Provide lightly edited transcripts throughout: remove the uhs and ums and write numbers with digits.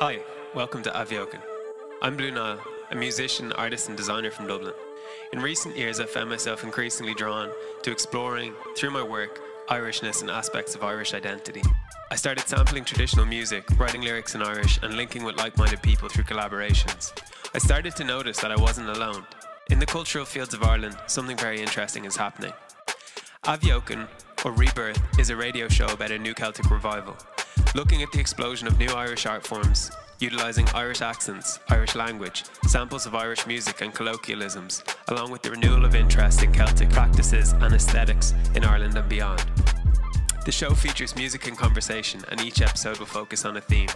Hi, welcome to Athbheochan. I'm Blue Niall, a musician, artist and designer from Dublin. In recent years, I've found myself increasingly drawn to exploring, through my work, Irishness and aspects of Irish identity. I started sampling traditional music, writing lyrics in Irish and linking with like-minded people through collaborations. I started to notice that I wasn't alone. In the cultural fields of Ireland, something very interesting is happening. Athbheochan, or Rebirth, is a radio show about a new Celtic revival, looking at the explosion of new Irish art forms, utilising Irish accents, Irish language, samples of Irish music and colloquialisms, along with the renewal of interest in Celtic practices and aesthetics in Ireland and beyond. The show features music and conversation, and each episode will focus on a theme.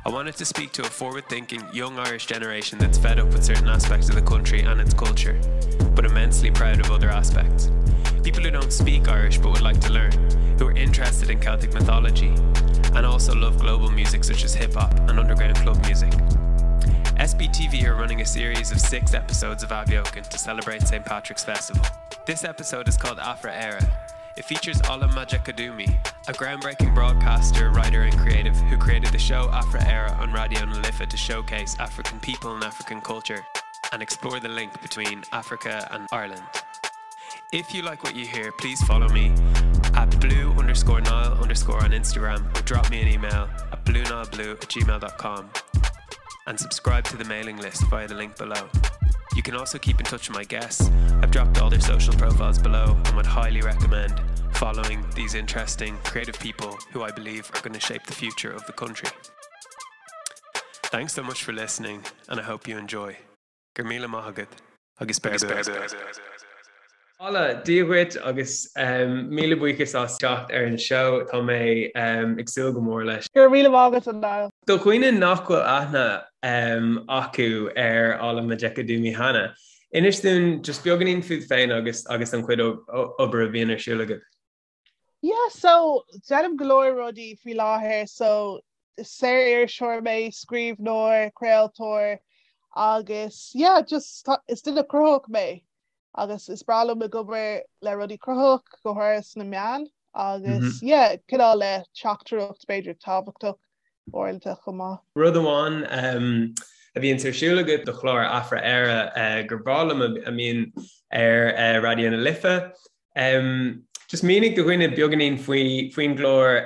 I wanted to speak to a forward-thinking young Irish generation that's fed up with certain aspects of the country and its culture, but immensely proud of other aspects. People who don't speak Irish but would like to learn, who are interested in Celtic mythology, and also love global music such as hip-hop and underground club music. SBTV are running a series of 6 episodes of Athbheochan to celebrate St. Patrick's Festival. This episode is called Afra Era. It features Ola Majekodunmi, a groundbreaking broadcaster, writer and creative who created the show Afra Era on Raidió na Life to showcase African people and African culture and explore the link between Africa and Ireland. If you like what you hear, please follow me at blue underscore Nile underscore on Instagram or drop me an email at bluenileblue at gmail.com and subscribe to the mailing list via the link below. You can also keep in touch with my guests. I've dropped all their social profiles below and would highly recommend following these interesting creative people who I believe are going to shape the future of the country. Thanks so much for listening and I hope you enjoy. Go raibh míle maith agat agus beir Ola, Dia dhuit agus míle buíochas as teacht ar an seó, tá mé ag súil go mór leis. Go raibh míle maith agat, a Niall. Do dhaoine nach bhfuil aithne acu ar Ola Majekodunmi cheana, inis dúinn just beagáinín fút féin agus agus an chuid obair a bhíonn ar siúl agat. Yeah, so déanaim go leor rudaí faoi láthair, so is saor-iriseoir mé, scríbhneoir, craoltóir agus yeah, just is duine cruthaitheach mé agus is breá liom ag obair le rudaí cruthaitheach, go háirithe sna meáin agus yeah, cineál le teachtaireacht b'fhéidir tábhachtach uaireanta chomh maith. Rud amháin a bhíonns ar siúl agat, do chlár Afra Éire gur breá liom a mbíonn ar Raidió na Life. Just mínigh do dhaoine beagáinín faoi faoin gclár,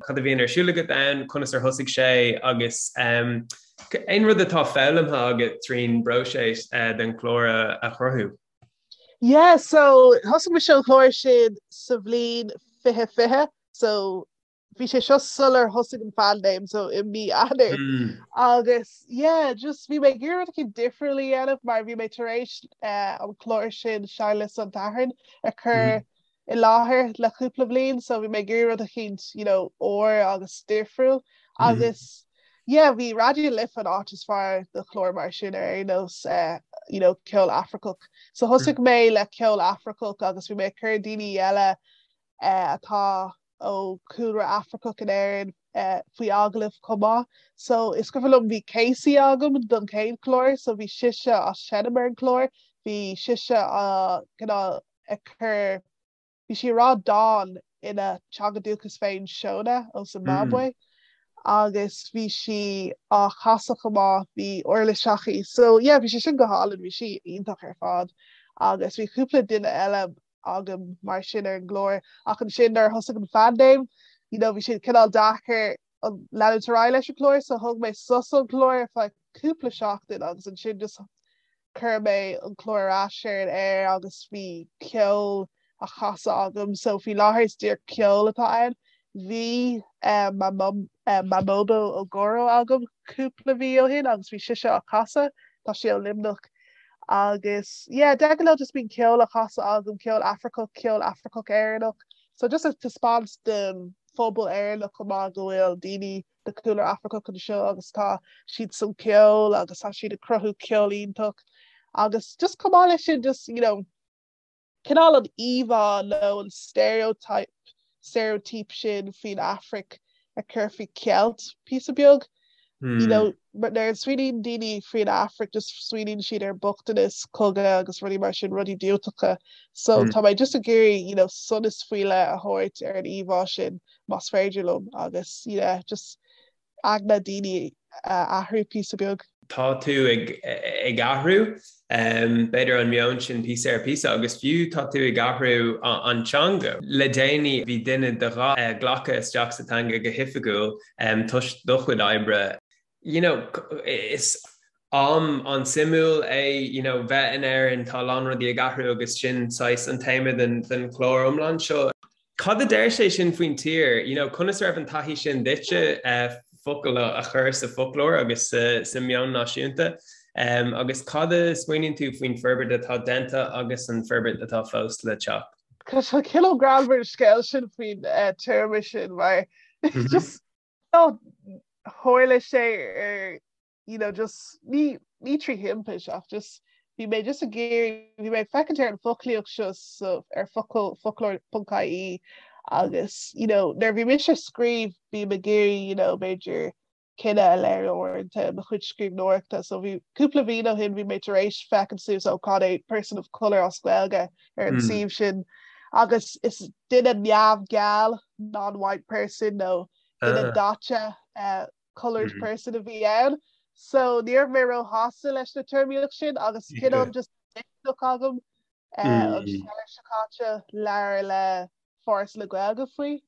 cad a bhíonn ar siúl agat ann, conas ar thosaigh sé agus aon rud atá foghlamtha agat trín bpróiseas den chlár a chruthú. Yeah, so thosaigh mise an chlár sin sa bhliain 2020, so bhí sé seo sular thosaigh an phaindéim so i mí Eanáir agus yeah just bhí mé ag iarraidh rud eicínt difriúil a dhéanamh mar bhí mé tar éis eh, an clár sin Seinnlist an tSathairn a chur i láthair le cúpla bliain so bhí mé ag iarraidh rud eicínt you know úr agus difriúil agus yeah bhí Raidió na Life an áit is fearr do chlár mar sin ar aon nós eh, you know ceol Afracach so thosaigh mé le ceol Afracach agus bhí mé ag cur daoine eile eh, atá ó chúlra Afracach in Éirinn faoi agallamh chomh maith. So is cuimhin liom bhí Casey agam don chéad chlár so bhí sise á seinm ar an chlár, bhí sise á cineál ag cur, bhí sí ag rá dán ina teanga dúchais féin Shona ó Zimbabwe agus bhí sí á chasadh chomh maith, bhí uirliseachaí. So yeah bhí sé sin go hálainn, bhí sí iontach ar fad agus bhí cúpla duine eile agam mar sin ar an gclár ach ansin nuair a thosaigh an phaindéim you know bhí sé cineál deacair leanúint ar aghaidh leis an chlár so thóg mé sos ón chlár ar feadh cúpla seachtain agus ansin just chuir mé an clár ar ais ar an aer agus bhí ceol á chasadh agam so faoi láthair is díreach ceol atá ann. Bhí Mamobo Ogoro agam cúpla mhí ó shin agus bhí sise á chasadh, tá sí ó Luimneach Agus yeah, de ghnáth just bíonn ceol á chasadh agam, ceol Afracach, ceol Afracach Éireannach. So just ag taispeáint don phobal Éireannach chomh maith go bhfuil daoine de chúlra Afracach anseo agus tá siad san ceol agus tá siad ag cruthú ceol iontach. Agus just chomh maith leis sin just, you know, cineál an íomhá nó an stereotype, steiréitíop sin faoin Afraic a chur faoi cheilt píosa beag. You know, nuair a smaoiníonn daoine faoin Afraic just smaoiníonn siad ar bochtanas, cogadh agus rudaí mar sin, rudaí diúltacha. So tá mé just ag iarraidh, you know, sonas faoi leith a thabhairt ar an íomhá sin más féidir liom agus, yeah, just aigne daoine. a athrú píosa beag. Tá tú ag ag athrú, b'fhéidir an meon sin píosa ar phíosa agus fiú tá tú ag athrú an teanga. Le déanaí bhí duine de dhath glactha isteach sa teanga go hoifigiúil toisc do chuid oibre. You know, is am an-suimiúil é you know, bheith in Éirinn, tá a lán rudaí ag athrú agus sin saghas an téama den, den chlár iomlán seo. Cad a deir sé sin faoin tír? You know, conas a raibh an taithí sin duitse eh, focal a chur sa foclóir agus sa, sa meon náisiúnta? Um, agus cad a smaoiníonn tú faoin forbairt atá déanta agus an forbairt atá fós le teacht? Tá sé cineál greannmhar an scéal sin faoin eh, téarma sin mar just No, tharla sé ar you know just ní ní trí thimpist ach just bhí mé just ag iarraidh bhí mé ag féachaint ar an foclaíocht seo so ar focal foclóir.ie agus you know nuair a bhí mise ag scríobh bím ag iarraidh you know b'fhéidir cine a léiriú uaireanta i mo chuid scríbhneoireachta so bhí cúpla bhliain ó shin bhí mé tar éis féachaint suas ó cad é person of colour as Gaeilge ar an suíomh sin agus is duine neamhgheal non-white person nó duine daite coloured person a bhí ann. So ní raibh mé róshásta leis na téarmaíocht sin agus cineál just misneach agam an samhradh seo caite labhair le Foras na Gaeilge faoi.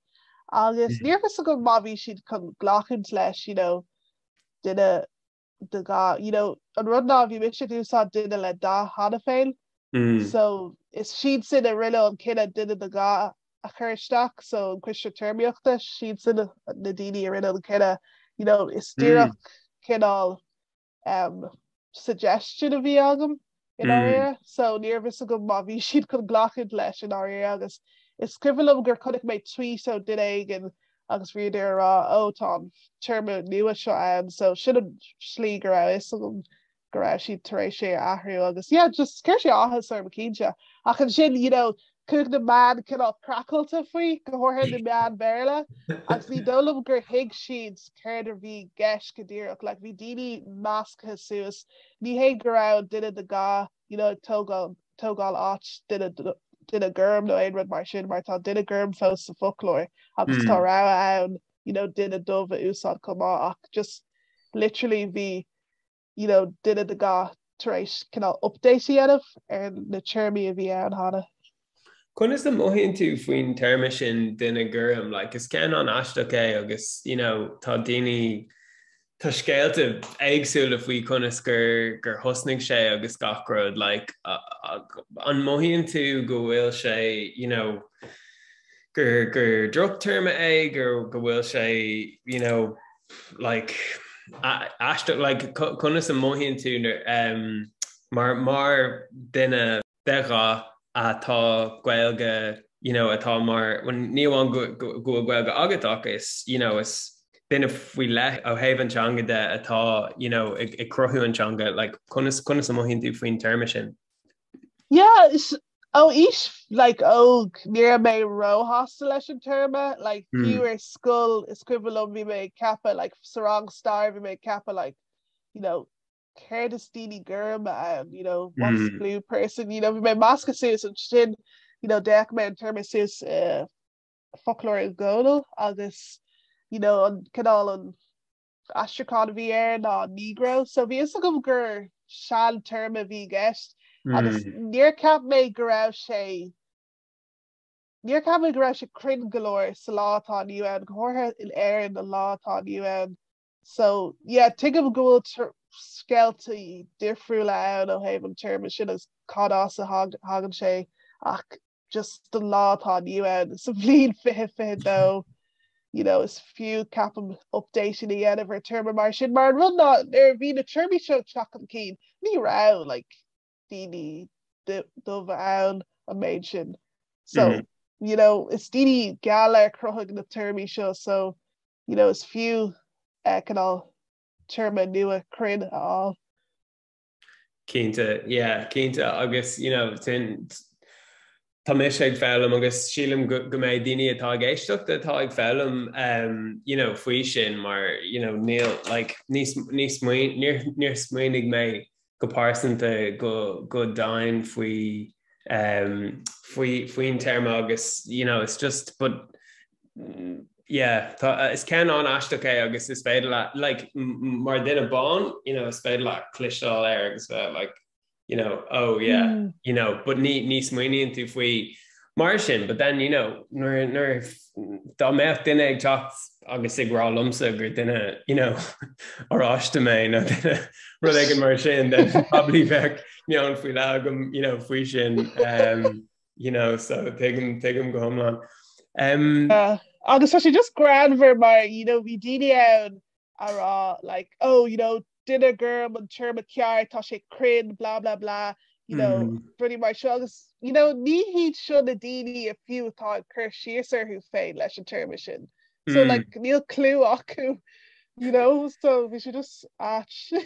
Agus ní raibh fhios agam má bhí siad chun glacaint leis, you know, duine de dhath, you know, an rud ná bhí mise ag úsáid duine le dath cheana féin, so is siadsan a rinne an cinneadh duine de dhath a chur isteach, so an Coiste Téarmaíochta, siadsan na daoine a rinne an cinneadh, you know, is díreach cineál um, suggestion a bhí agam i ndáiríre, so ní raibh fhios agam má bhí siad chun glacadh leis i ndáiríre agus is cuimhin liom gur chonaic mé tweet ó duine éigin agus bhíodar ag rá ó tá an téarma nua seo ann so sin an slí go raibh fhios agam go raibh siad tar éis é a athrú agus yeah just chuir sé áthas orm cinnte ach ansin you know chuaigh na meáin cineál craiceáilte faoi go háirithe na meáin Bhéarla agus ní dóigh liom gur thuig siad céard a bhí i gceist go díreach like bhí daoine measctha suas ní hé go raibh duine de dhath you know ag tógáil tógáil áit duine duine gorm nó aon rud mar sin mar tá duine gorm fós sa foclóir agus tá rogha ann you know duine dubh a úsáid chomh maith ach just literally bhí you know duine de dhath tar éis cineál update a dhéanamh ar na téarmaí a bhí ann cheana. Conas a mothaíonn tú faoin téarma sin duine gorm? Like is ceann an-aisteach é agus you know tá daoine tá scéalta éagsúla faoi conas gur gur thosnaigh sé agus gach rud like an mothaíonn tú go bhfuil sé you know gur gur drochtéarma é gur go bhfuil sé you know like aisteach like conas a mothaíonn tú um, mar mar duine de dhath atá Gaeilge you know atá mar well, ní amháin go go go bhfuil Gaeilge agat ach is you know is duine faoi leith ó thaobh an teanga de atá you know ag ag cruthú an teanga like conas conas a mothaíonn tú faoin téarma sin? Yeah, is ó aois like óg ní raibh mé róshásta leis an téarma like fiú ar scoil is cuimhin liom bhí mé ag ceapadh like sa rang stair bhí mé ag ceapadh like you know céard is daoine gorma ann you know what's blue person you know bhí mé measctha suas ansin you know d'fhéach mé an téarma suas uh, foclóir Uí Dhónaill agus you know an cineál an aistriúchán a bhí air ná Negro, so bhí fhios agam gur sean-téarma a bhí i gceist agus níor cheap mé go raibh sé níor cheap mé go raibh sé cruinn go leor sa lá atá inniu ann, go háirithe in Éirinn an lá atá inniu ann. So yeah, tuigim go bhfuil scéalta difriúla ann ó thaobh an téarma sin agus cad as a thagann sé ach just don lá atá inniu ann sa bhliain 2022 you know is fiú ceapaim updating a dhéanamh ar téarma mar sin mar an rud ná nuair a bhí na téarmaí seo ag teacht chun cinn ní raibh like daoine dubha ann an méid sin so mm. you know is daoine geala a chruthaigh na téarmaí seo so you know is fiú eh, cineál téarma nua cruinn a fháil. Cinnte, yeah, cinnte agus you know sin tá mise ag foghlaim agus sílim go go mbeidh daoine atá ag éisteacht atá ag foghlaim um, you know, faoi sin mar you know, níl like, ní ní smaoin níor níor smaoinigh mé go pearsanta go go domhain faoi um, faoi faoin téarma agus you know, it's just but. Yeah, tá, is ceann an-aisteach é agus is féidir leat, like, mar duine bán, you know, is féidir leat cloisteáil air agus bheith like, you know, oh yeah, mm. you know, but ní, ní smaoiníonn tú faoi mar sin, but then, you know, nuair, nuair dá mbeadh duine ag teacht agus ag rá liomsa gur duine, you know, oráiste mé nó duine rud éigin mar sin, then probably bheadh meon faoi leith agam, you know, faoi sin, um, you know, so tuigim, tuigim go hiomlán. Um, uh, agus tá sé just greannmhar mar, you know, bhí daoine ann a rá like oh you know duine gorm an téarma ceart tá sé cruinn blah blah blah you know mm. rudaí mar seo agus you know ní hiad seo na daoine a fiú atá ag cur síos orthu féin leis an téarma sin so mm. like níl clue acu you know so bhí sé just ait.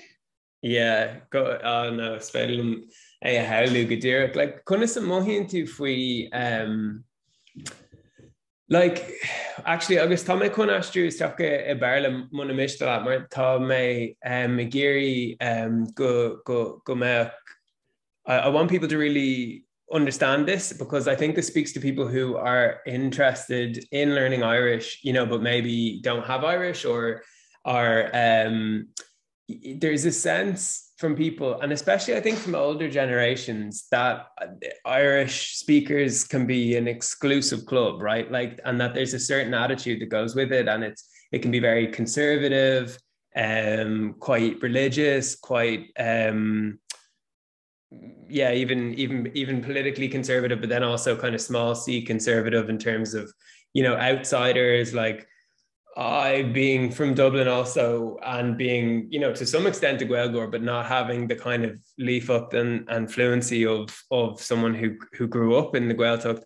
Yeah, go, oh no, is féidir liom é a shamhlú go díreach. Like, conas a mothaíonn tú faoi, um, like, actually, agus tá mé chun aistriú isteach i, i Béarla muna miste leat, mar tá mé um, ag iarraidh um, go, go, go mbeadh, I, I want people to really understand this because I think this speaks to people who are interested in learning Irish, you know, but maybe don't have Irish or are um, there's a sense from people, and especially I think from older generations, that Irish speakers can be an exclusive club, right? Like, and that there's a certain attitude that goes with it, and it's it can be very conservative, um, quite religious, quite um, yeah, even even even politically conservative, but then also kind of small c conservative in terms of, you know, outsiders like I being from Dublin also and being, you know, to some extent a Gaeilgeoir, but not having the kind of líofacht and, and fluency of of someone who who grew up in the Gaeltacht.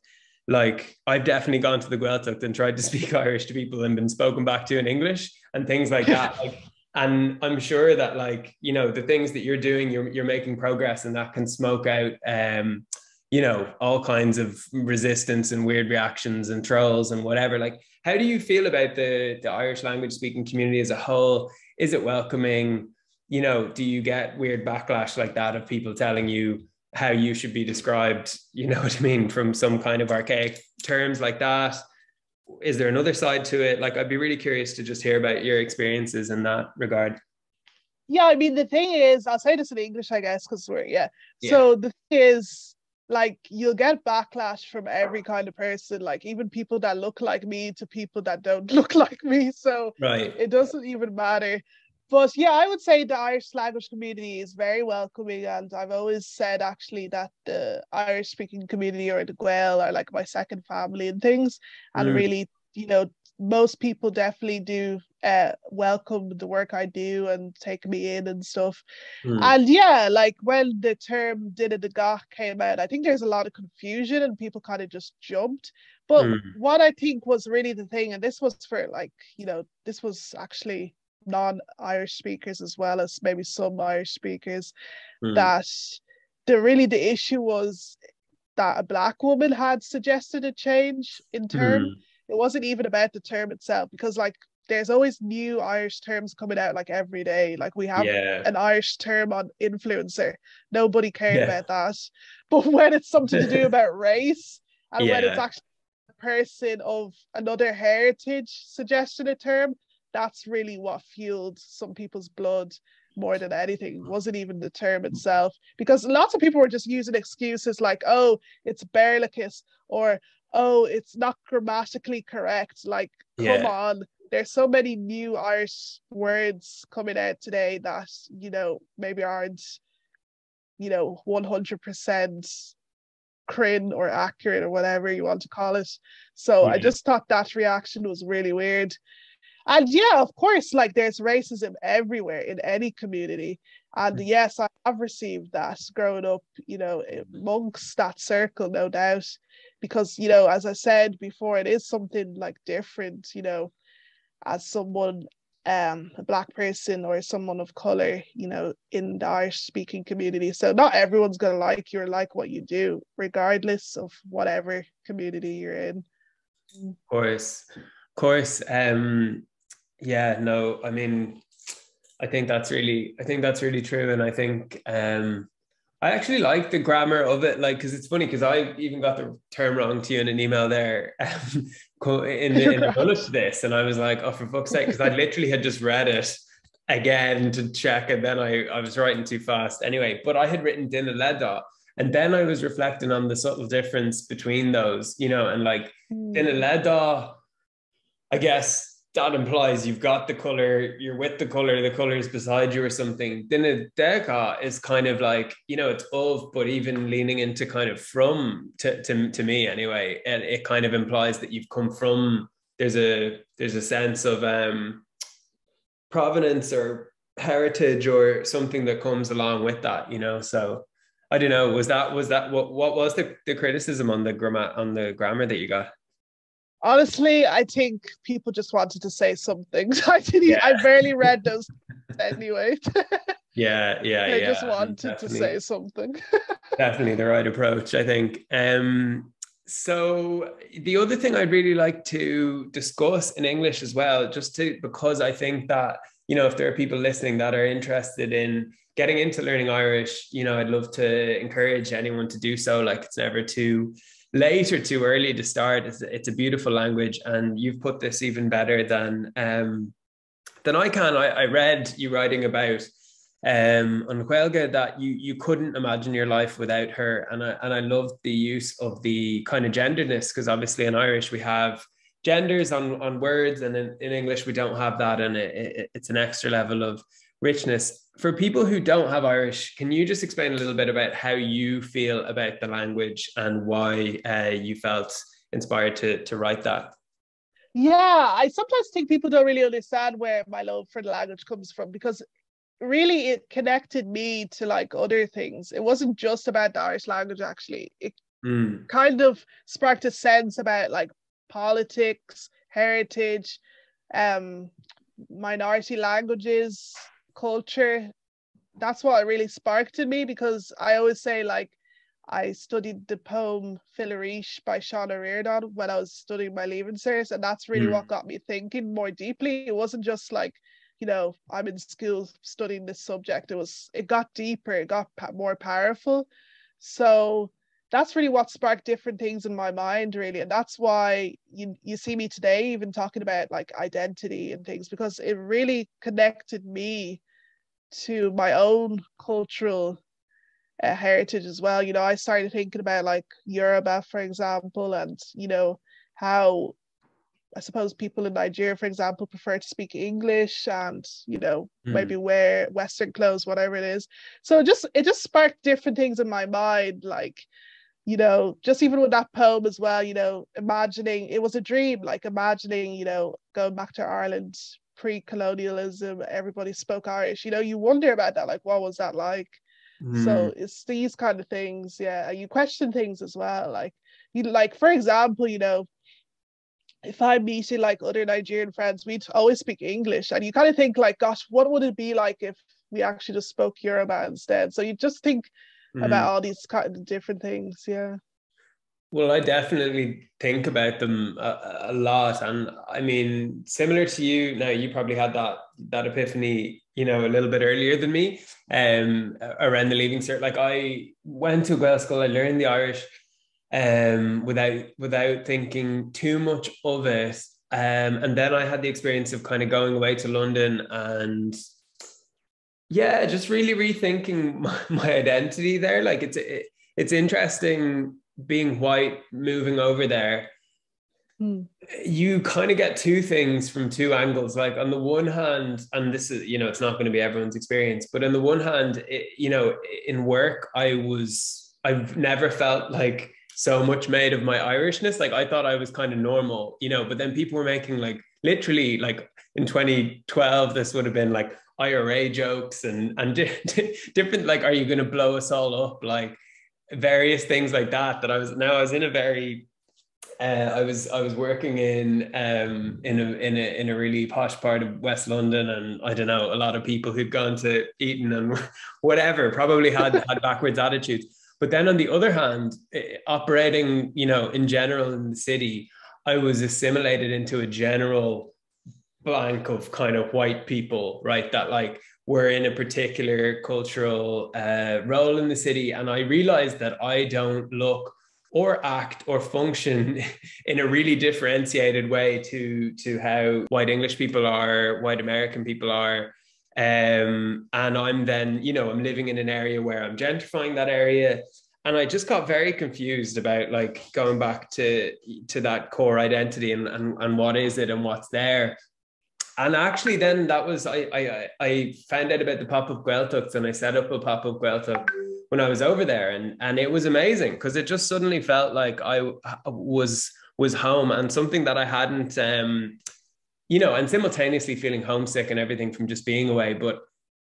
Like I've definitely gone to the Gaeltacht and tried to speak Irish to people and been spoken back to in English and things like that. Like, and I'm sure that like you know the things that you're doing you're, you're making progress and that can smoke out um, you know all kinds of resistance and weird reactions and trolls and whatever like how do you feel about the the Irish language speaking community as a whole is it welcoming you know do you get weird backlash like that of people telling you how you should be described you know what I mean from some kind of archaic terms like that is there another side to it? Like, I'd be really curious to just hear about your experiences in that regard. Yeah, I mean, the thing is, I'll say this in English, I guess, because we're, yeah. yeah. So the thing is, like, you'll get backlash from every kind of person, like, even people that look like me to people that don't look like me. So right. it doesn't even matter. But yeah, I would say the Irish language community is very welcoming and I've always said actually that the Irish speaking community or the Gael are like my second family and things and mm. really you know most people definitely do uh, welcome the work I do and take me in and stuff. Mm. And yeah, like when the term Duine de Gach came out, I think there's a lot of confusion and people kind of just jumped. But mm. what I think was really the thing, and this was for like, you know, this was actually non-Irish speakers as well as maybe some Irish speakers mm. that the really the issue was that a black woman had suggested a change in term. Mm. It wasn't even about the term itself because like there's always new Irish terms coming out like every day. Like we have yeah. an Irish term on influencer. Nobody cared yeah. about that. But when it's something to do about race and yeah. when it's actually a person of another heritage suggested a term, that's really what fueled some people's blood more than anything. It wasn't even the term itself because lots of people were just using excuses like oh it's Béarlachas or oh it's not grammatically correct like come yeah. on there's so many new Irish words coming out today that you know maybe aren't you know 100% cruinn or accurate or whatever you want to call it. So yeah. I just thought that reaction was really weird. And yeah, of course, like there's racism everywhere in any community. And mm. yes, I have received that growing up, you know, amongst that circle, no doubt. Because, you know, as I said before, it is something like different, you know, as someone um, a black person or someone of color, you know, in the Irish speaking community. So not everyone's going to like you or like what you do, regardless of whatever community you're in. Of course, of course. Um, yeah, no, I mean, I think that's really, I think that's really true. And I think um, I actually like the grammar of it, like, because it's funny, because I even got the term wrong to you in an email there in the, in the run up to this, and I was like, oh, for fuck's sake, because I literally had just read it again to check, and then I, I was writing too fast anyway. But I had written duine le do, and then I was reflecting on the subtle difference between those, you know, and like mm. duine le do, I guess that implies you've got the color, you're with the color, the color is beside you or something. Duine de dhath is kind of like, you know, it's of, but even leaning into kind of from to, to, to me anyway. And it kind of implies that you've come from, there's a, there's a sense of um, provenance or heritage or something that comes along with that, you know? So I don't know, was that, was that, what, what was the, the criticism on the grammar, on the grammar that you got? Honestly, I think people just wanted to say something. I didn't. Yeah. I barely read those anyway. yeah, yeah, they yeah. just wanted to say something. definitely the right approach, I think. Um, so the other thing I'd really like to discuss in English as well, just to because I think that you know if there are people listening that are interested in getting into learning Irish, you know, I'd love to encourage anyone to do so. Like it's never too late or too early to start. It's, it's a beautiful language, and you've put this even better than um, than I can. I, I read you writing about um, an Ghaeilge that you you couldn't imagine your life without her, and I and I loved the use of the kind of genderedness because obviously in Irish we have genders on on words, and in, in English we don't have that, and it, it, it's an extra level of richness. For people who don't have Irish, can you just explain a little bit about how you feel about the language and why uh, you felt inspired to, to write that? Yeah, I sometimes think people don't really understand where my love for the language comes from because really it connected me to like other things. It wasn't just about the Irish language actually. It mm. kind of sparked a sense about like politics, heritage, um, minority languages, culture. That's what really sparked in me because I always say like I studied the poem Fill Arís by Seán Ó Ríordáin when I was studying my Leaving Cert, and that's really mm. what got me thinking more deeply. It wasn't just like, you know, I'm in school studying this subject. It was it got deeper, it got more powerful. So that's really what sparked different things in my mind really and that's why you you see me today even talking about like identity and things because it really connected me to my own cultural uh, heritage as well you know I started thinking about like Yoruba for example and you know how I suppose people in Nigeria for example prefer to speak English and you know mm. maybe wear western clothes whatever it is so it just it just sparked different things in my mind like you know just even with that poem as well you know imagining it was a dream like imagining you know going back to Ireland pre-colonialism everybody spoke Irish you know you wonder about that like what was that like mm. so it's these kind of things yeah you question things as well like you like for example you know if I'm meeting like other Nigerian friends we'd always speak English and you kind of think like gosh what would it be like if we actually just spoke Yoruba instead so you just think mm. about all these kind of different things yeah Well, I definitely think about them a, a lot, and I mean, similar to you. Now, you probably had that that epiphany, you know, a little bit earlier than me, um, around the leaving cert. Like I went to Gaelscoil, I learned the Irish, um, without without thinking too much of it. Um, and then I had the experience of kind of going away to London and yeah, just really rethinking my, my identity there. Like it's it, it's interesting being white moving over there. Mm. You kind of get two things from two angles. Like on the one hand, and this is, you know, it's not going to be everyone's experience, but on the one hand, it, you know, in work, I was, I've never felt like so much made of my Irishness. Like I thought I was kind of normal, you know, but then people were making like literally like in 2012, this would have been like IRA jokes and and different like, are you going to blow us all up? Like various things like that, that I was now I was in a very uh, I was I was working in um, in a in a in a really posh part of West London, and I don't know a lot of people who'd gone to Eton and whatever probably had had backwards attitudes. But then on the other hand, eh, operating you know in general in the city, I was assimilated into a general blank of kind of white people, right? That like were in a particular cultural uh, role in the city and I realized that I don't look or act or function in a really differentiated way to to how white English people are, white American people are. Um, and I'm then, you know, I'm living in an area where I'm gentrifying that area. And I just got very confused about like going back to to that core identity and, and, and what is it and what's there. And actually then that was I I I found out about the pop-up Gaeltacht and I set up a pop-up Gaeltacht when I was over there and and it was amazing because it just suddenly felt like I was was home and something that I hadn't um you know and simultaneously feeling homesick and everything from just being away but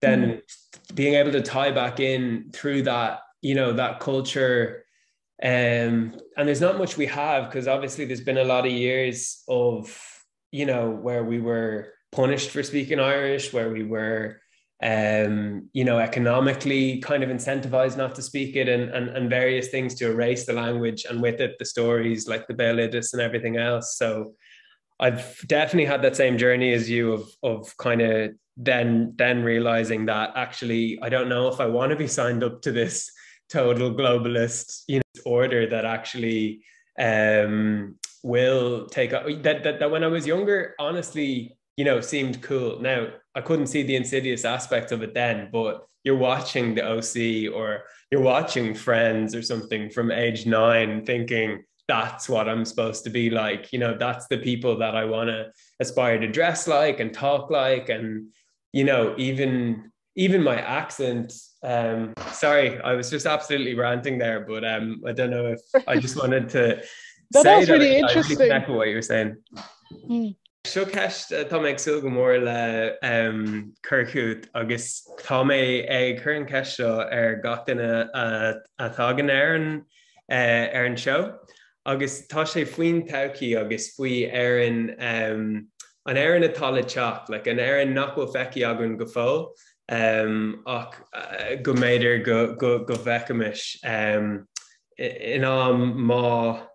then mm. being able to tie back in through that you know that culture um and there's not much we have because obviously there's been a lot of years of you know where we were punished for speaking Irish where we were um you know economically kind of incentivized not to speak it and and, and various things to erase the language and with it the stories like the Béaloideas and everything else so I've definitely had that same journey as you of of kind of then then realizing that actually I don't know if I want to be signed up to this total globalist you know order that actually um will take up that, that that when I was younger honestly you know seemed cool now I couldn't see the insidious aspect of it then but you're watching the OC or you're watching friends or something from age 9 thinking that's what I'm supposed to be like you know that's the people that I want to aspire to dress like and talk like and you know even even my accent um sorry I was just absolutely ranting there but um I don't know if I just wanted to that say that really I, interesting I really what you were saying mm. Seo ceist atá mé ag súil go mór le um, cur chugat agus tá mé ag cur an cheist seo ar gach duine a thagann ar an ar an seó agus tá sé faoin todhchaí agus faoi Éirinn um, an Éirinn atá le teacht, like, an Éirinn nach bhfuil feicthe againn go fóill um, ach uh, go mb'fhéidir go, go, go bhfeicfimis um, in am má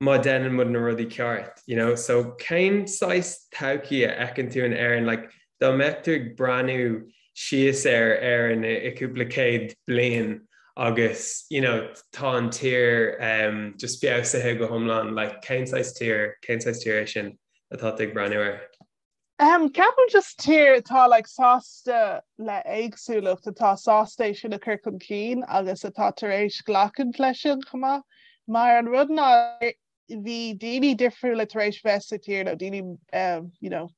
má déanann muid na rudaí ceart, you know? So cén saghas todhchaí a fheiceann tú in Éirinn, like, dá mbeadh tú ag breathnú síos ar Éirinn i cúpla céad bliain agus, you know, tá an tír um, just feabhsaithe go hiomlán, like, cén saghas tír, cén saghas tír é sin atá tú ag breathnú air? Um, ceapaim just tír atá like, sásta le éagsúlacht atá sásta é sin a chur chun cinn agus atá tar éis glacadh leis sin chomh maith. Mar an rud ná bhí daoine difriúla tar éis bheith sa tír nó daoine um, you know,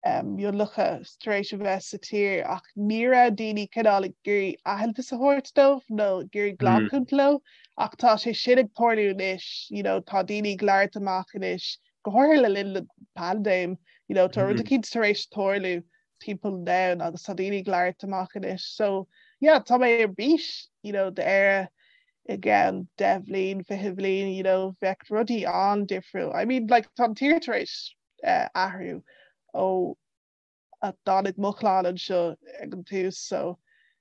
um, mionlacha tar éis a bheith sa tír ach ní raibh daoine cineál ag iarraidh aitheantas a thabhairt dóibh nó ag iarraidh glacadh leo ach tá sé sin ag tarlú anois, you know, tá daoine ag labhairt amach anois go háirithe le linn na paindéim, you know, tá rud eicínt tar éis tarlú timpeall an domhain agus tá daoine ag labhairt amach anois. So, yeah, tá mé ar bís, you know, d'Éire i gceann 10 bhliain, 20 bhliain, you know, bheadh rudaí an-difriúil. I mean, like, tá an tír tar éis uh, athrú ó a dtáinig mo chlann anseo ag an tús so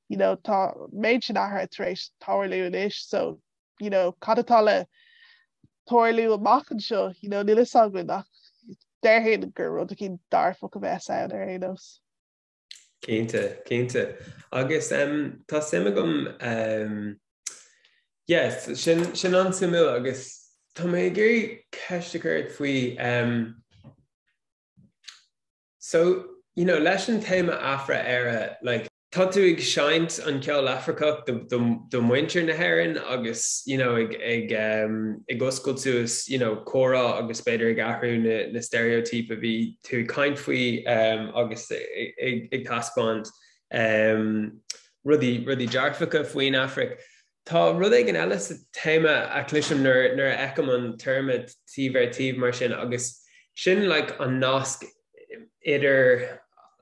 you know tá méid sin athraithe tar éis tarlú anois so you know cad atá le tarlú amach anseo you know níl fhios againn ach déarfainn gur rud eicínt dearfach a bheas ann ar aon nós. Cinnte, cinnte. Agus um, tá suim agam um, yes, sin, sin an-suimiúil agus tá mé ag iarraidh ceist a chur ort faoi um, So, you know, leis an téama Afra-Éire, like, tá tú ag seinnt an ceol Afracach do, do, do mhuintir na hÉireann agus, you know, ag, ag, um, ag oscailt suas, you know, comhrá agus b'fhéidir ag athrú na, na steiréitíp a bhí tú ag caint faoi um, agus ag, ag, ag taispeáint um, rudaí, rudaí dearfacha faoin Afraic. Tá rud éigin eile sa téama a chloisim nuair nuair a fheicim an téarma taobh ar taobh mar sin agus sin like an nasc idir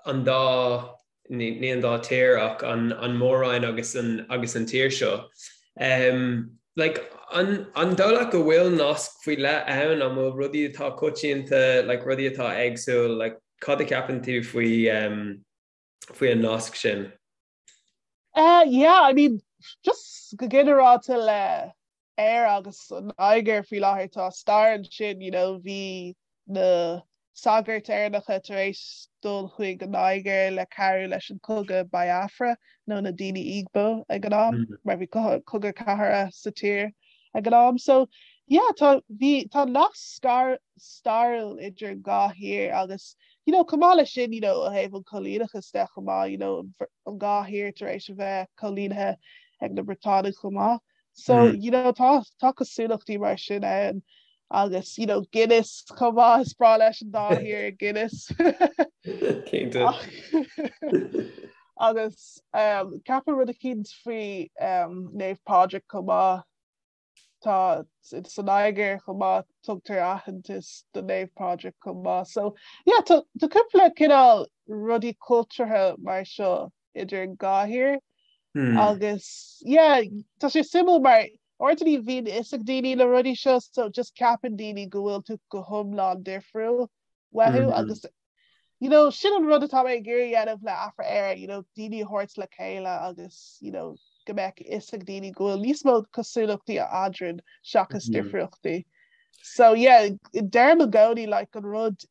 an dá, ní an dá tír ach an an mór-roinn agus an agus an tír seo. Um, like an an dóigh leat go bhfuil nasc faoi leith ann, an bhfuil rudaí atá coitianta, like rudaí atá éagsúil, like cad a cheapann tú faoi um, faoi an nasc sin? Uh, yeah, I mean, just go ginearálta le Éire agus an Nigéir faoi láthair tá stair ansin, you know, bhí na sagairt Éireannacha tar éis dul chuig an Nigéir le cabhrú leis an cogadh Biafra nó na daoine Igbo ag an am mar bhí cogadh cathartha sa tír ag an am. So yeah tá bhí tá nasc stairiúil idir an dhá thír agus you know chomh maith leis sin you know ó thaobh an choilíneachas de chomh maith you know an dhá thír tar éis a bheith coilínithe ag na Briotánaigh chomh maith. So you know tá tá cosúlachtaí mar sin ann agus you know Guinness chomh maith is breá leis an dá thír Guinness. Cinnte. Agus um, ceapaim rud eicínt faoi um, Naomh Pádraig chomh maith tá sa Nigéir chomh maith tugtar aitheantas do Naomh Pádraig chomh maith. So yeah, tá tá cúpla cineál rudaí cultúrtha mar seo idir an dhá thír agus yeah tá sé suimiúil mar uaireanta ní bhíonn fhios ag daoine na rudaí seo so just ceapann daoine go bhfuil tú go hiomlán difriúil uathu agus you know sin an rud atá mé ag iarraidh a dhéanamh le Afra-Éire you know daoine a thabhairt le chéile agus you know go mbeadh fhios ag daoine go bhfuil níos mó cosúlachtaí eadrainn seachas difríochtaí. So yeah deirim i gcónaí like an rud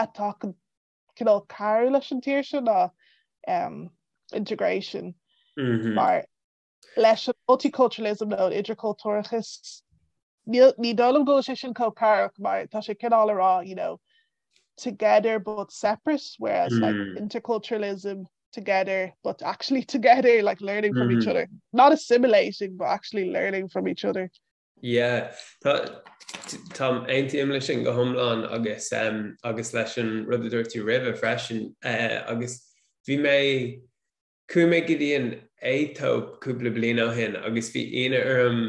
atá cineál cabhrú leis an tír seo ná um, integration mm -hmm. mar leis an multiculturalism nó an idirchultúrachas ní dóigh liom go bhfuil sé sin chomh cabhrach mar tá sé cineál a rá you know together but separate whereas mm. like interculturalism together but actually together like learning from mm. each other not assimilating but actually learning from each other Yeah, tá táim aontaím leis sin go hiomlán agus um, agus leis an rud a dúirt tú roimhe freisin uh, agus bhí mé chuaigh mé go dtí an Aetóip cúpla bliain ó shin agus bhí ionadh orm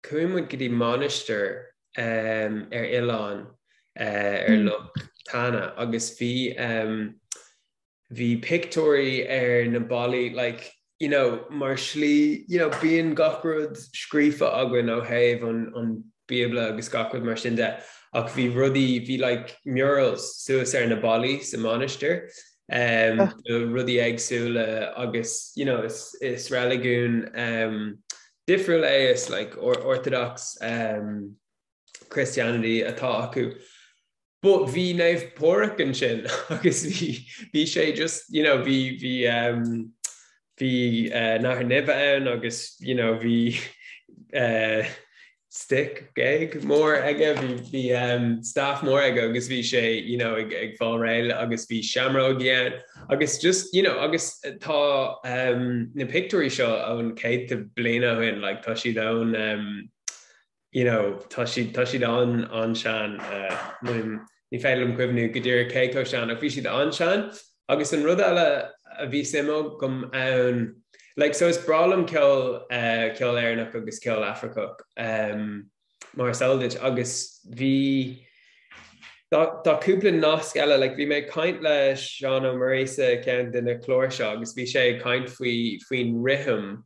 chuaigh muid go dtí mainistir um, ar oileán uh, ar Loch Tana agus bhí um, bhí pictiúirí ar na ballaí like you know mar slí you know bíonn gach rud scríofa againn ó thaobh an an Bíobla agus gach rud mar sin de ach bhí rudaí bhí like murals suas ar na ballaí sa mainistir um, ah. rudaí éagsúla agus you know is, is reiligiún um, difriúil é is like or, orthodox um, Christianity atá acu But bhí Naomh Pádraig ansin agus bhí bhí sé just you know bhí bhí um, bhí uh, nathair nimhe ann agus you know bhí uh, stick géag mór aige bhí bhí um, staff mór aige agus bhí sé you know ag ag fáil réidh agus bhí seamrógaí ann agus just you know agus tá um, na pictiúirí seo ón céadta bliana ó shin like tá siad ón um, you know, tá siad, tá siad an, an-sean, ní féidir liom cuimhniú go díreach cé chomh sean, ach bhí siad an-sean. Agus an rud eile a bhí suim agam ann, like, so is breá liom ceol, uh, ceol Éireannach agus ceol Afracach, um, mar is eol duit, agus bhí, tá, tá cúpla nasc eile, like, bhí mé ag caint le Seán Ó Muirí sa ceann de na cláir seo agus bhí sé ag caint faoi, faoin rithim,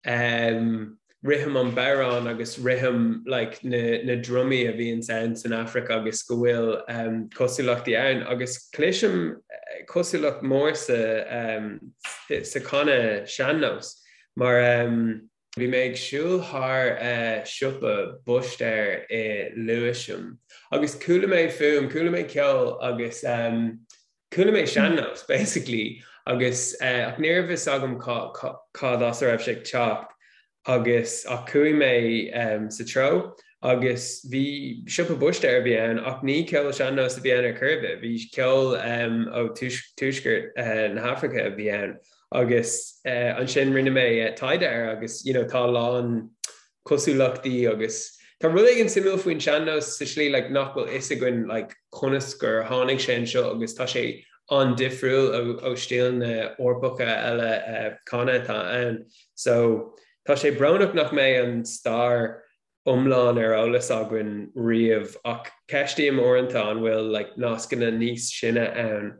um, rithim an bodhrán agus rithim like, na, na drumaí a bhíonn ann san Afraic agus go bhfuil um, cosúlachtaí ann agus cloisim eh, cosúlacht mór sa, um, sa chanadh sean-nós mar um, bhí mé ag siúl thar uh, siopa búistéir i Lewisham agus chuala mé fuaim, chuala mé ceol agus um, Chuala mé sean-nós, basically, agus ach ní raibh fhios agam cad as a raibh sé ag teacht agus ach chuaigh mé sa treo agus bhí siopa búistéir a bhí ann ach ní ceol sean-nós a bhí ann ar chor ar bith, bhí ceol ó tuaisceart na hAfraice a bhí ann agus ansin rinne mé taighde air agus you know tá a lán cosúlachtaí agus tá rud éigin suimiúil faoin sean-nós sa slí like nach bhfuil fhios againn like conas gur tháinig sé anseo agus tá sé an-difriúil ó ó stíleanna Eorpacha eile uh, canadh atá ann. So tá sé brónach nach mbeidh an stair iomlán ar eolas againn riamh ach ceistím uaireanta an bhfuil like nascanna níos sine ann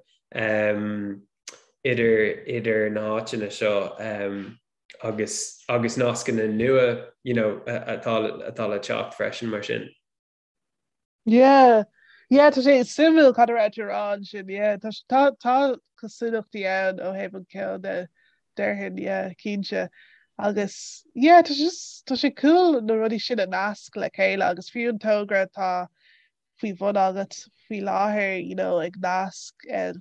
um, idir idir na háiteanna seo um, agus agus nascanna nua you know, atá atá le teacht freisin mar sin. Yeah. Yeah, tá sé suimiúil cad a raibh tú a rá ansin, yeah. Tá tá tá cosúlachtaí ann ó thaobh an ceoil de déarfainn, yeah, cinnte. Agus yeah, tá sé tá sé cool na rudaí sin a nasc le chéile agus fiú an togra atá faoi bhun agat faoi láthair, you know, ag nasc eh,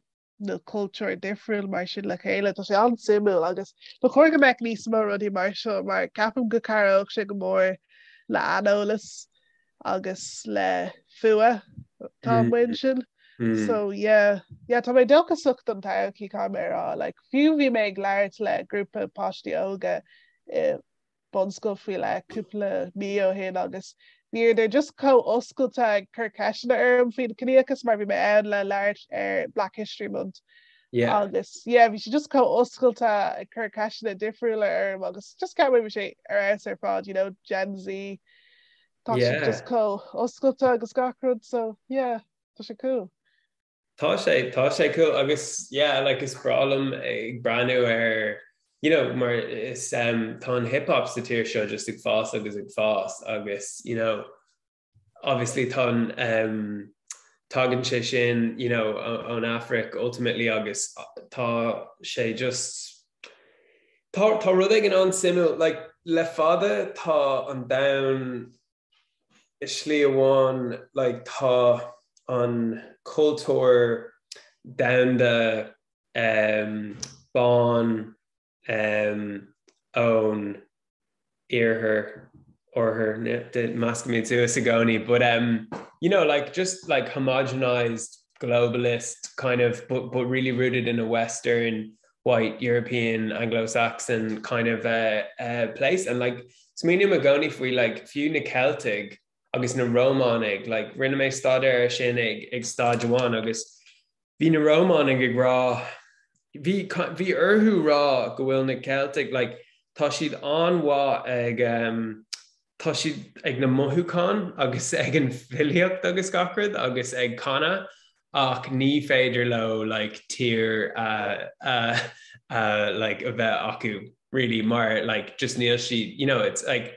na cultúir difriúil mar sin le chéile. Tá sé an-suimiúil agus ba chóir go mbeadh níos mó rudaí mar seo mar ceapaim go cabhródh sé go mór le aineolas agus le fuath atá amuigh ansin. So yeah, yeah tá mé dóchasach don todhchaí caithfidh mé a rá. Like fiú bhí mé ag labhairt le grúpa páistí óga i bunscoil faoi leith cúpla mí ó shin agus bhíodar just chomh oscailte ag cur ceisteanna orm faoin ciníochas mar bhí mé ann le labhairt ar Black History Month yeah. agus yeah, bhí siad just chomh oscailte ag cur ceisteanna difriúla orm agus just ceapaim bhí sé ar fheabhas ar fad, you know, Gen Z tá yeah. siad just chomh oscailte agus gach rud so yeah, tá sé cool. Tá sé, tá sé cool agus yeah like is breá liom ag breathnú ar you know mar is um, tá an hip hop sa tír seo just ag fás agus ag fás agus you know obviously tá an um, tagann sé sin you know ón Afraic ultimately agus tá sé just tá tá rud éigin an-suimiúil like le fada tá an domhan I slí amháin like tá an cultúr domhanda em bán em ón iarthar, oirthear, meascaimid suas i gcónaí but em you know like just like homogenised globalist kind of but but really rooted in a western white European Anglo-Saxon kind of uh, uh, place and like smaoiním i gcónaí faoi like fiú na Ceiltigh agus na Rómánaigh like rinne mé staidéar ar sin ag ag staid amháin agus bhí na Rómánaigh ag rá bhí bhí orthu rá go bhfuil na Ceiltigh like tá siad an-mhaith ag um, tá siad ag na mothúcháin agus ag an filíocht agus gach rud agus ag canadh ach ní féidir leo like tír a a a like a bheith acu really mar like just níl siad you know it's like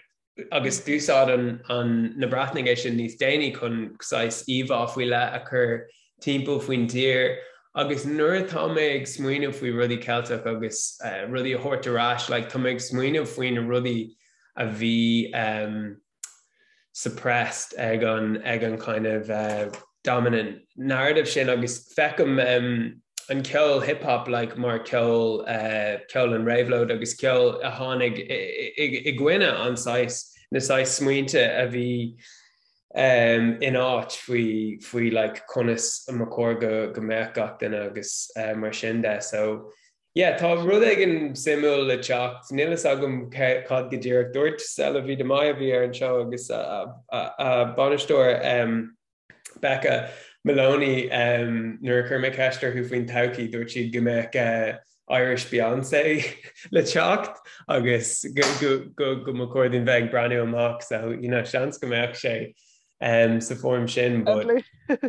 agus d'úsáid an an na Breatnaigh é sin níos déanaí chun saghas íomhá faoi leith a chur timpeall faoin dtír agus nuair atá mé ag smaoineamh faoi rudaí Ceilteach agus uh, rudaí a thabhairt ar ais like tá mé ag smaoineamh faoi na rudaí a bhí um, suppressed ag an ag an kind of uh, dominant narrative sin agus feicim um, an ceol hip hop like mar ceol uh, ceol an réabhlóid agus ceol a tháinig i gcoinne an saghas na saghas smaointe a bhí um, in áit faoi faoi like conas ba chóir go go mbeadh gach duine agus uh, mar sin de so Yeah, tá rud éigin suimiúil le teacht. Níl fhios agam cad go díreach. Dúirt Céline de Mai a bhí ar an seó agus a bainisteoir Becca Maloney nuair a chuir mé ceist orthu faoin todhchaí, dúirt siad go mbeadh Irish Beyoncé le teacht agus go mba chóir dúinn bheith ag breathnú amach so you know, seans go mbeadh sé um, sa form sin but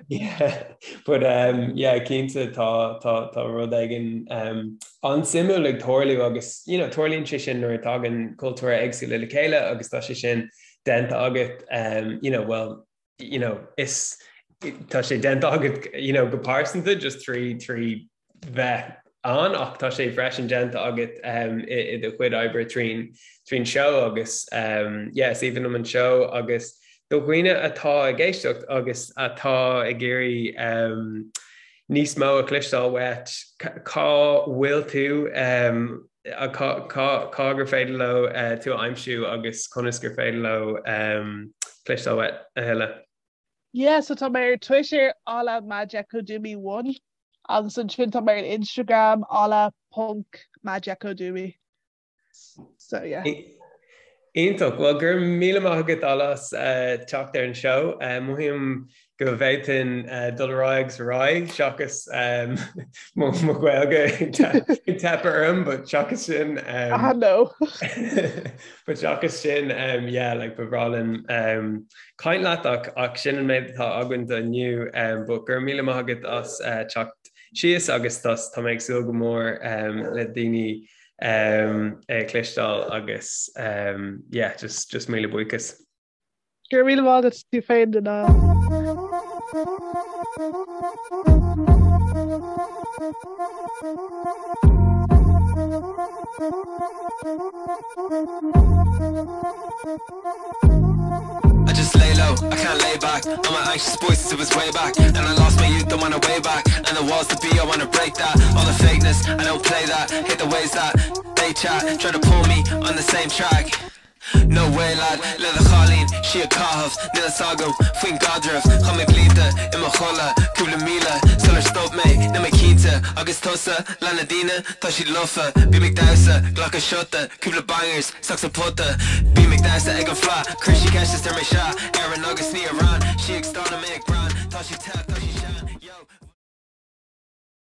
yeah, but um, yeah, cinnte tá tá tá rud éigin um, an-suimiúil ag tarlú agus you know, tarlaíonn sé sin nuair a tagann cultúir éagsúla le chéile agus tá sé sin déanta agat um, you know, well, you know, is tá sé déanta agat you know, go pearsanta just trí trí bheith ann ach tá sé freisin déanta agat i do chuid oibre trín trín seó agus yeah is aoibhinn liom an seó agus do dhaoine atá ag éisteacht agus atá ag iarraidh níos mó a chloisteáil uait cá bhfuil tú cá cá gur féidir leo tú a aimsiú agus conas gur féidir leo cloisteáil uait a thuilleadh. Yeah so tá mé ar Twitter Ola Majekodunmi 1 Agus ansin tá mé ar Instagram ola ponc majekodunmi. So yeah. Iontach. Bhuel, go raibh míle maith agat Ola as teacht ar an seó. Mothaím go bhféadfainn dul ar aghaidh agus ar aghaidh seachas mo Ghaeilge ag teipeadh orm, but seachas sin Ah no. But seachas sin yeah, like ba bhreá linn caint leat ach ach sin an méid atá againn do inniu but go raibh míle maith agat as teacht síos agus tá tá mé ag súil go mór le daoine é a chloisteáil agus yeah just just míle buíochas. Go raibh míle maith agat tú féin den I just lay low, I can't lay back I'm an anxious boy since it was way back And I lost my youth, I'm on a way back And the walls to be, I wanna break that All the fakeness, I don't play that Hate the ways that they chat Try to pull me on the same track No way lad, le do chailín, sí ag caitheamh, níl fhios agam faoin gcaidreamh Chaith mé blianta i mo chodladh, cúpla míle sular stop mé, níl mé cinnte Agus tusa, lean na daoine, tá siad lofa Bím ag damhsa, glacadh siota, cúpla bangers, isteach sa phota Bím ag damhsa ag an fleadh, chuir sí ceist is deir mé sea Éireann agus ní Iran, sí ag stánadh mé ag brath Tá sí te, tá sí sean.